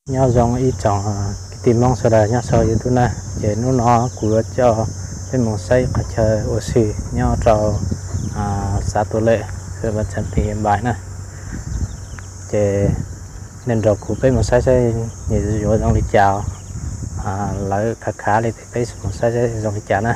Nyob zoo ib tsoom kwv tij Hmoob sawv daws nyob saum YouTube na, ces hnub no kuv yuav coj peb mus saib qhov chaw ua si nyob rau xav Tuam Lem, xeev Vaj Tseem, tim Npais na. Ces nej nrog kuv peb mus saib saib nws yuav zoo li cas, lawv khav khav li, peb mus saib saib zoo li cas na.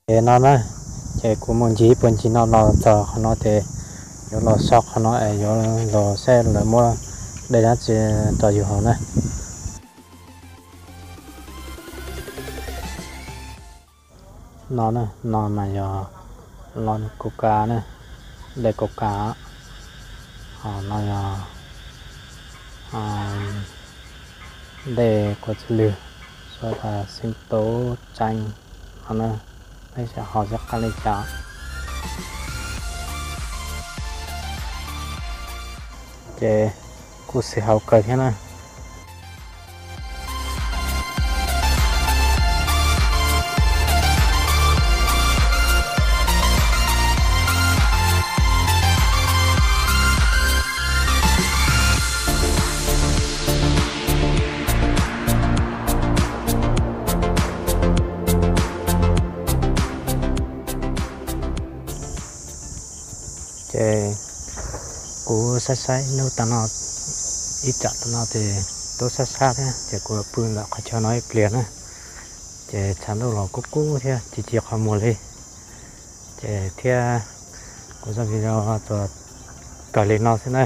Ces no na, ces kuv mus ncig ib puag ncig no los txog qhov no ces yuav los so qhov no es yuav los saib lawv muab dej dab tsi rau yus haus na. No, no mas yog los Coca na, dej Coca. Ho no yog dej kua txiv lwg, xua tas xeeb tub tseeb no na, peb xyaum ho xyaum qab li cas. Ces kuj xis haus kawg thiab na. Ces kuv saib saib ib hnub tas no, ib tsam tas no ces twb sab sab thiab ces kuv pw ntawm qhov chaw no ib pliag na. Ces tshav ntuj los kub kub thiab tsis tsis qhov muag li. Ces thiab kuv zaj video tsuas kawg li no xwb na.